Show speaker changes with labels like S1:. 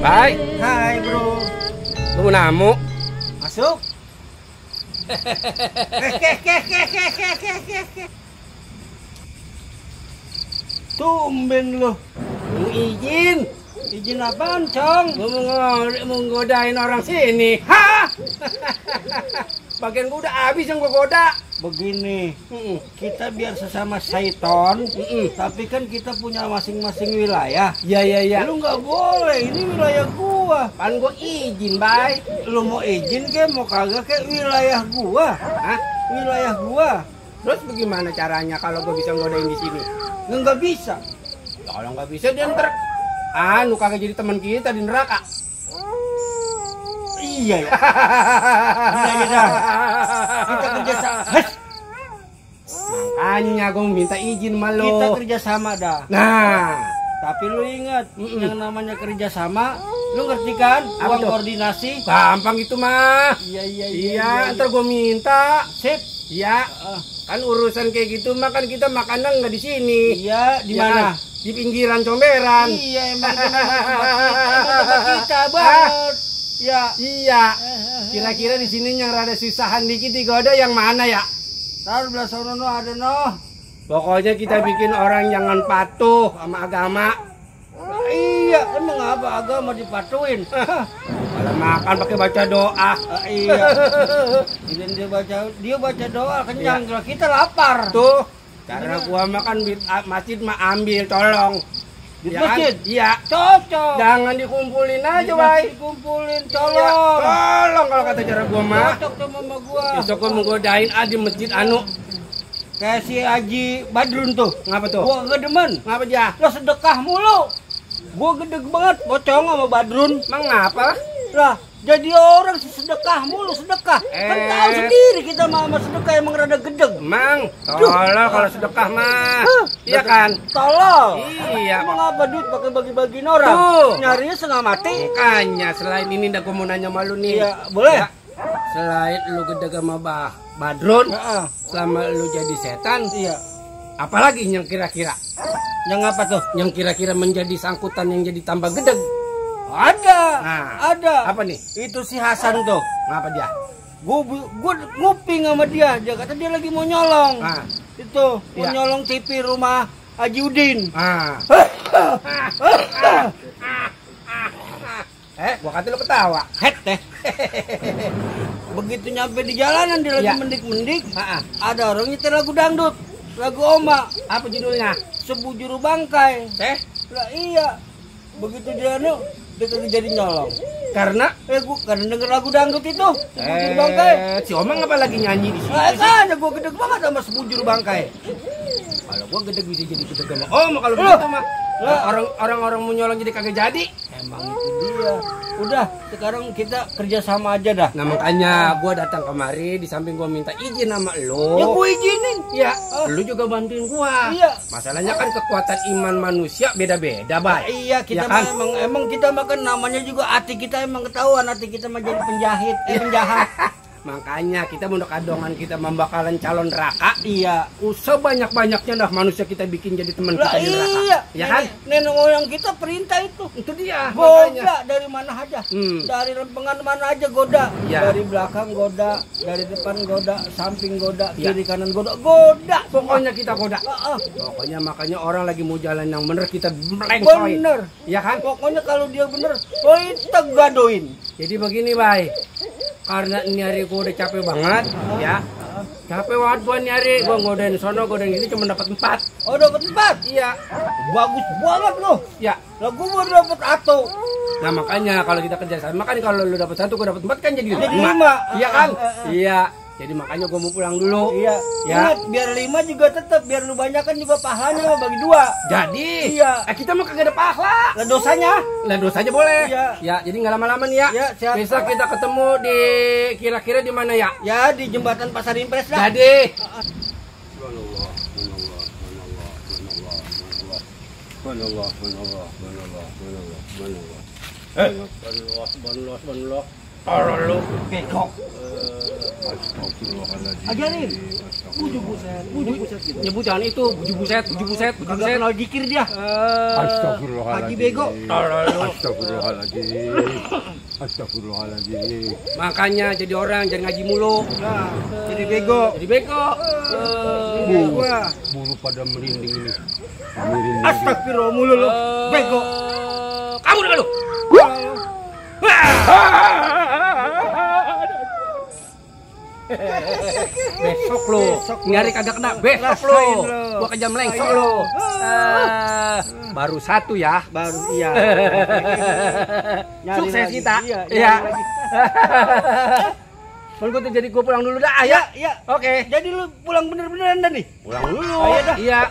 S1: Hai.
S2: Hai bro.
S1: Lu namu?
S2: Masuk. Tumben lu.
S1: Mau izin?
S2: Izin apaan, Cong?
S1: Mau ngodain orang sini. Hah? Bagian gua udah habis yang gua goda.
S2: Begini, kita biar sesama syaiton, tapi kan kita punya masing-masing wilayah.
S1: Iya.
S2: Lu nggak boleh, ini wilayah gua.
S1: Pan gua izin, Bay.
S2: Lu mau izin ke, mau kagak ke wilayah gua?
S1: Hah?
S2: Wilayah gua.
S1: Terus bagaimana caranya kalau gua bisa ngodain di sini?
S2: Nggak bisa.
S1: Kalau nggak bisa dia ntar lu kagak jadi teman kita di neraka.
S2: Iya ya. Iya. Kita kerja sama.
S1: Makanya gua minta izin sama lo.
S2: Kita kerja sama dah.
S1: Nah,
S2: tapi lu ingat, yang namanya kerja sama, lu ngerti kan?
S1: Apa
S2: Uang
S1: tuh?
S2: koordinasi.
S1: gampang itu mah.
S2: Iya.
S1: Ntar gua minta.
S2: Sip.
S1: Iya. Kan urusan kayak gitu mah kan kita makanan nggak di sini.
S2: Iya, di mana?
S1: Di pinggiran comberan.
S2: Iya, emang itu tempat kita banget. Ya.
S1: Iya. Kira-kira di sini yang rada susahan dikit digoda yang mana ya?
S2: Taruh belah sono ada noh.
S1: Pokoknya kita bikin orang jangan patuh sama agama.
S2: Iya, emang apa agama dipatuin?
S1: Kalau makan pakai baca doa.
S2: Iya. Dan dia baca doa kenyang, kita lapar.
S1: Tuh, karena gua makan di masjid mah ambil tolong.
S2: Di
S1: Ya kan?
S2: masjid?
S1: Iya.
S2: Cocok.
S1: Jangan dikumpulin aja,
S2: Di
S1: Bay.
S2: masjid dikumpulin,
S1: Iya,
S2: tolong.
S1: tolong kalau kata cara gua mah.
S2: Cocok tuh mama gua.
S1: Besok gua mau godain di masjid anu.
S2: Kayak si Haji Badrun tuh.
S1: Ngapa tuh?
S2: Gua gak demen.
S1: Ngapa dia?
S2: Lo sedekah mulu. Gua gede banget bocong sama Badrun.
S1: Emang ngapa?
S2: Lah, jadi orang sedekah mulu, sedekah. Kan tahu sendiri kita sama sedekah emang rada gedeg.
S1: Emang tolong kalau sedekah mah. Iya kan?
S2: Tolong.
S1: Iya.
S2: Emang apa duit pakai bagi-bagiin orang?
S1: Tuh.
S2: Nyarinya setengah mati.
S1: Makanya selain ini dah gua mau nanya sama lu nih.
S2: Iya, boleh.
S1: Ya. Selain lu gede sama Badrun,
S2: Heeh.
S1: selama lu jadi setan,
S2: Iya.
S1: apalagi yang kira-kira?
S2: Yang apa tuh?
S1: Yang kira-kira menjadi sangkutan yang jadi tambah gedeg?
S2: Ada.
S1: Nah,
S2: Ada.
S1: apa nih?
S2: Itu si Hasan tuh.
S1: Ngapa dia?
S2: Gua nguping sama dia. Dia kata dia lagi mau nyolong.
S1: Ah.
S2: Itu mau
S1: Iya.
S2: nyolong TV rumah Haji Udin.
S1: Ah. Gua kata lu ketawa.
S2: Het teh. Begitu nyampe di jalanan dia lagi
S1: Iya.
S2: mendik-mendik.
S1: Ah.
S2: Ada orang nyetel lagu dangdut. Lagu Oma.
S1: Apa judulnya?
S2: Sebujuru bangkai. Lah iya. Begitu dia dia kagak jadi nyolong.
S1: Karena
S2: Gua kan denger lagu dangdut itu. Sebujuru bangkai.
S1: si Omang apa lagi nyanyi di sini?
S2: Makanya gua gede banget sama sebujuru bangkai.
S1: Kalau gua gede bisa jadi gede sama kalau begitu mah. Orang-orang mau nyolong jadi kagak jadi.
S2: Emang itu dia. Udah, sekarang kita kerja sama aja dah.
S1: Nah makanya gua datang kemari di samping gua minta izin sama lo.
S2: Ya gua izinin.
S1: Ya, lu juga bantuin gua.
S2: Iya.
S1: Masalahnya kan kekuatan iman manusia beda-beda, Bay.
S2: Iya, kita
S1: Ya kan?
S2: mah emang kita makan namanya juga hati kita emang ketahuan, hati kita mah jadi penjahat.
S1: Makanya kita mau kadongan kita membakalan calon neraka.
S2: Iya.
S1: Sebanyak-banyaknya dah manusia kita bikin jadi teman
S2: Lah
S1: kita di neraka.
S2: iya.
S1: Ya kan?
S2: Nenek moyang kita perintah itu.
S1: Itu dia. Makanya.
S2: Goda dari mana aja. Dari lempengan mana aja goda.
S1: Ya.
S2: Dari belakang goda, dari depan goda, samping goda,
S1: Ya.
S2: kiri kanan goda. Goda.
S1: Pokoknya kita goda. Pokoknya makanya orang lagi mau jalan yang bener kita melengsoin.
S2: Bener.
S1: Ya kan?
S2: Pokoknya kalau dia bener, kita gadoin.
S1: Jadi begini, Bay. Karena ini hari gue udah capek banget, ya. Capek banget gue nyari, gue godain sono, godain ini cuma dapat 4.
S2: Oh, dapat 4.
S1: Iya.
S2: Bagus banget loh.
S1: Ya.
S2: Lah gue baru dapat 1.
S1: Nah makanya kalau kita kerja sama kan kalau lu dapat 1, gue dapat 4 kan jadi 5.
S2: Jadi 5.
S1: Iya kan? Iya. Jadi makanya gua mau pulang dulu.
S2: Iya.
S1: Ya.
S2: Ingat, biar 5 juga tetap, biar lu banyak kan juga pahalanya bagi 2.
S1: Jadi,
S2: Iya.
S1: Kita mah kagak ada pahala.
S2: Lah dosanya.
S1: Lah dosanya boleh.
S2: Iya.
S1: Ya, jadi nggak lama-lama nih ya.
S2: Iya, siap.
S1: Besok kita ketemu di kira-kira di mana ya?
S2: Ya di jembatan Pasar Impres dah.
S1: Jadi. Banlah. Lu
S2: Bekok. Ajarin. Bujuk buset gitu.
S1: Nyebut jangan itu, buju buset.
S2: Kagak kenal dikir dia. Haji bego.
S3: Astagfirullahaladzim.
S1: Makanya jadi orang jangan ngaji mulu.
S2: Nah, jadi bego.
S1: Jadi bego.
S2: Gua.
S3: Bulu pada merinding ini.
S2: Astagfirullah mulu lu. Bego.
S1: Kamu dengar lu. Besok lo nyari kagak kena, besok lo gua kejam lengsok lo. Baru 1 ya.
S2: Baru iya. Nyari
S1: Sukses
S2: lagi.
S1: kita.
S2: Iya.
S1: Iya.
S2: Nyari lagi.
S1: Kalau gua tuh jadi gua pulang dulu dah ya.
S2: Iya.
S1: Oke.
S2: Jadi lu pulang bener-beneran dah nih.
S1: Pulang dulu.
S2: Ayo dah.
S1: Iya.